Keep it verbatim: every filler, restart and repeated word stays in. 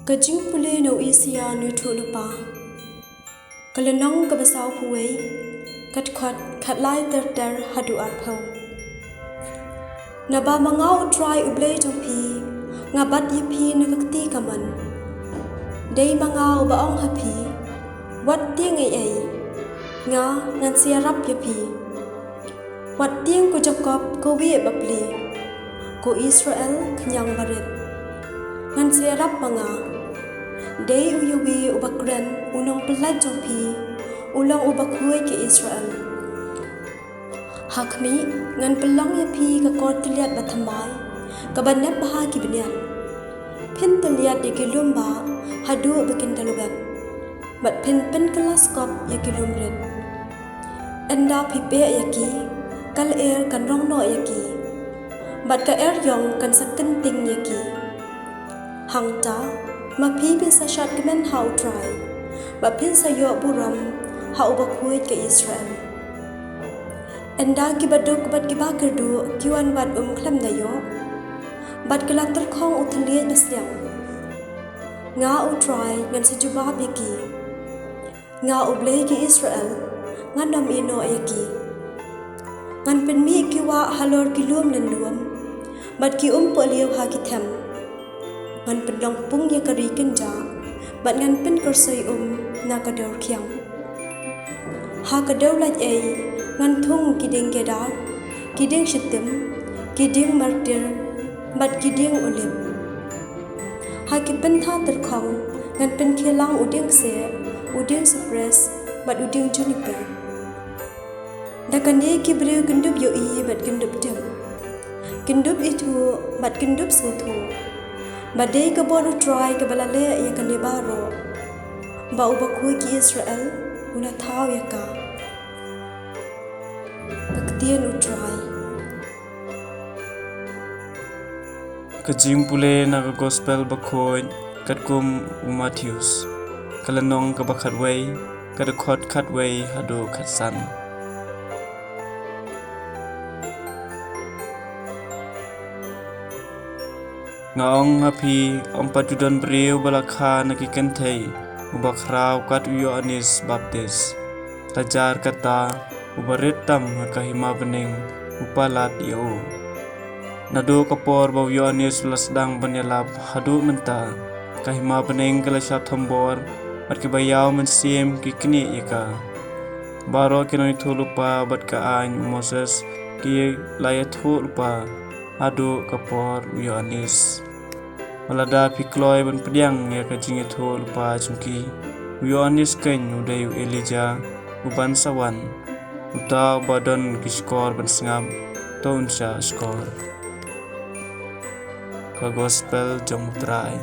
Ka jingpule na u Isaïah Nongïathuhlypa, ka lynnong kaba sawphew wei, ka dkhot khatlai ter ter haduh arphew. Naba ma nga U Trai U Blei jong phi, nga bat ïa phi na ka kti kamon. Dei ma nga uba ong ha phi, wat tieng ei ei, nga ngan sa ïarap ïa phi. Wat tieng ko Jakob kawieh bapli, ko Israel khñiang barit. Ngan sa ïarap ma nga. Dei u ïawi uba kren u nongpyllait jong phi, u long uba khuid ïa Israel. Ha khmih, ngan pynlong ïa phi ka kor tylliat bathymmai, kaba nep bha ha ki bniat. Phin tylliat ïa ki lum bah haduh ba kin da lwet, bad phin pynkylla skop ïa ki lum rit. Ynda phi peh ïa ki, ka lyer kan rong noh ïa ki, bad ka eriong kan sa kynting ïa ki. Hangta, ma phi phin sa shad kmen ha U Trai, bad phin sa ïoh burom ha uba khuid ka Israel. Ynda ki baduk bad ki bakyrduh ki wan wad um khlem da ïoh, bad ki la tyrkhong u thylliej basliang, nga U Trai ngan sa jubab ïa ki. Nga U Blei ki Israel, ngan ym ïehnoh ïa ki. Ngan pynmih ki wah halor ki lum lynlum, bad ki umpohliew ha ki them. Ngan pynlong pung ïa ka ri kynjah, bad ngan pynkyrsoi um na ka dewrkhiang. Ha ka dewlait ei ngan thung ki dieng kedar, ki dieng shitim, ki dieng martir, bad ki dieng olib. Ha ki pyntha tyrkhong ngan pynkhialang u dieng kseh, u dieng sipres, bad u dieng juniper. Da kane ki briew kin dup ïohi bad kin dup tip, kin dup ithuh bad kin dup sngewthuh, ba dei ka bor U Trai kaba la leh ïa kane baroh, ba uba khuid ki Israel u la thaw ïa ka. Ka ktien U Trai. Ka jingpule na ka Gospel bakhuid katkum u Mathaios, ka lynnong kaba khatwei, ka dkhot khatwei haduh khatsan. Nga ong ha phi, ym pat ju don briew ba la kha na ki kynthei uba khraw kat u Ïoannis Baptist. La jar kata, uba rit tam ha ka hima bneng u palat ïa u. Naduh ka por ba u Ïoannis u la sdang ban ïalap haduh mynta, ka hima bneng ka la shah thombor, bad kiba ïaw mynsiem ki knieh ïa ka. Baroh ki nongïathuhlypa bad ka aiñ u Moses ki la ïathuhlypa haduh ka por u Ïoannis. Ba lada phi kloi ban pdiang ïa ka jingïathuhlypa jong ki, u Ïoannis keiñ u dei u Elijah uban sa wan. Uta uba don ki shkor ban sngap, to un shah shkor. Ka Gospel jong U Trai.